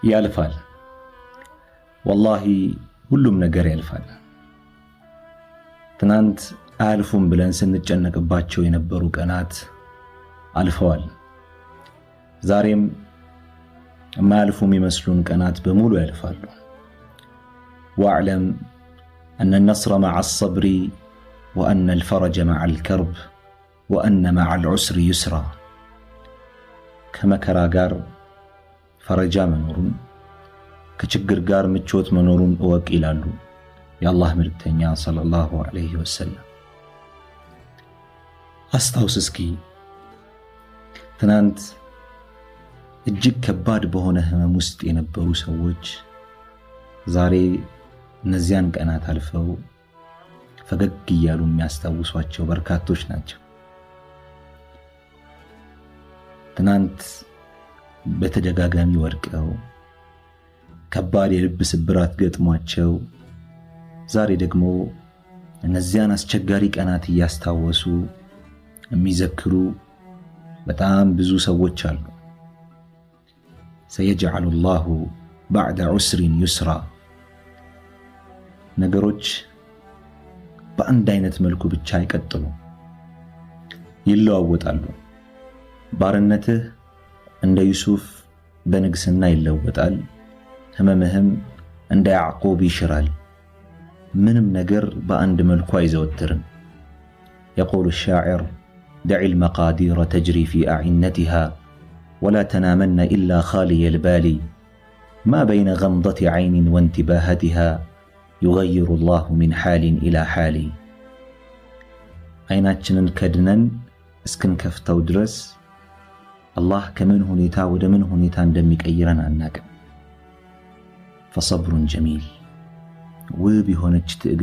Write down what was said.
ያልፋል። ወላሂ ሁሉም ነገር ያልፋል። ትናንት አያልፉም ብለን ስንጨነቅባቸው የነበሩ ቀናት አልፈዋል። ዛሬም የማያልፉ የሚመስሉን ቀናት በሙሉ ያልፋሉ። واعلم أن النصر مع الصبر وأن الفرج مع الكرب وأن مع العسر يسرا። ከመከራ ጋር ፈረጃ መኖሩን፣ ከችግር ጋር ምቾት መኖሩን እወቅ ይላሉ የአላህ መልእክተኛ صلى الله عليه وسلم። አስታውስ እስኪ፣ ትናንት እጅግ ከባድ በሆነ ህመም ውስጥ የነበሩ ሰዎች ዛሬ እነዚያን ቀናት አልፈው ፈገግ እያሉ የሚያስታውሷቸው በርካቶች ናቸው። ትናንት በተደጋጋሚ ወድቀው፣ ከባድ የልብ ስብራት ገጥሟቸው፣ ዛሬ ደግሞ እነዚያን አስቸጋሪ ቀናት እያስታወሱ የሚዘክሩ በጣም ብዙ ሰዎች አሉ። سيجعل الله بعد عسر يسرا። ነገሮች በአንድ አይነት መልኩ ብቻ አይቀጥሉም፣ ይለዋወጣሉ። ባርነትህ እንደ ዩሱፍ በንግስና ይለወጣል። ህመምህም እንደ ያዕቆብ ይሽራል። ምንም ነገር በአንድ መልኩ አይዘወትርም። يقول الشاعر: دع المقادير تجري في أعنتها ولا تنامن إلا خالي البال، ما بين غمضة عين وانتباهتها يغير الله من حال إلى حال። አይናችንን ከድነን እስክንከፍተው ድረስ አላህ ከምን ሁኔታ ወደ ምን ሁኔታ እንደሚቀይረን አናቅም። فصبر جميل፣ ውብ የሆነች ትዕግስት።